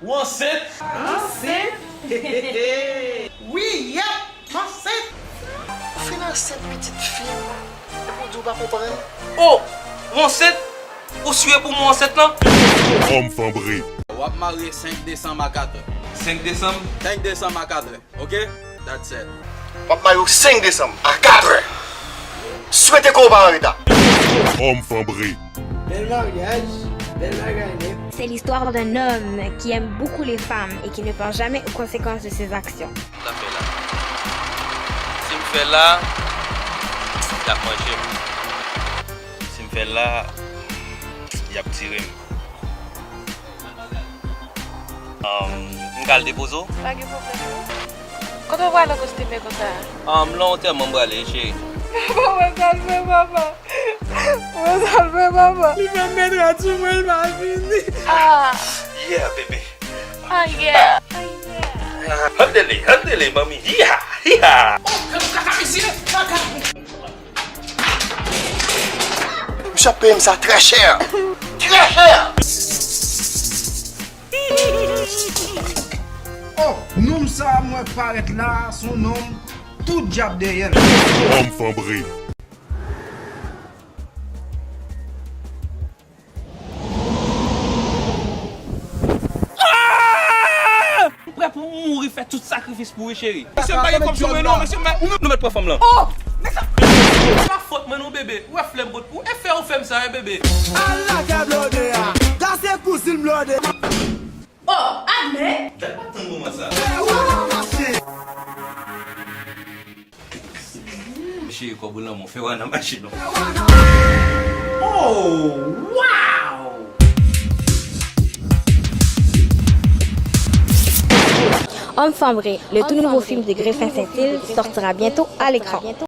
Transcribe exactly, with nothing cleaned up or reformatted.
Ou ansent? Ansent? Wi, yep, m ansent. Ou fin ansent pitit fi m, epi w di w pa konprann? Oh! Ou ansent? Ou sire pou mwen ansent lan? Òm fanbre. W ap marye senk desanm a katrè. Senk desanm? Senk desanm a katrè, oke? That's it. W ap marye w senk desanm a katrè. Swete ke w pa an reta. Òm fanbre. Bèl maryaj, bèl bagay nèt. C'est l'histoire d'un homme qui aime beaucoup les femmes et qui ne pense jamais aux conséquences de ses actions. Sa fè la. Si m fè la, y ap manje m. Si m fè la, y ap tire m. Um, m ka al depoze w? Pa gen pwoblèm non. Kote w prale koste men konsa? Um, lan antèman m prale, cheri. Papa, mwen salve papa. Mwen salve papa. Li fè mèt rad sou mwen, l pa vini. Ah. Yeah, bebe. Ah, yeah. Ah, yeah. Handle, handle, mami. Yeah, yeah. Misye ap peye m sa trè chè. Trè chè. Oh, nonm sa a m wè k parèt la a, s on nonm tout djab dèyè l. Òm fanbre. M prè pou m mouri, fè tout sakrifis pou ou, cheri. Mesye, m pa gen kòb sou mwen non, mesye, m nou mèt pran fanm lan. Oh! Nèg sa. Se pa fòt mwen non, bebe. Ou wè flè m pot pou ou. E fè ou fè m sa, wi, bebe. Al lage blode a. Kase kouzin blode. Oh, amen. Dat pa tann moman sa. Cheri, kòb ou nan men w, fè w al nan machin non. Oh, wow! Homme Fanbré, le tout nouveau film de Grefin Saint-Île, sortira bientôt à l'écran.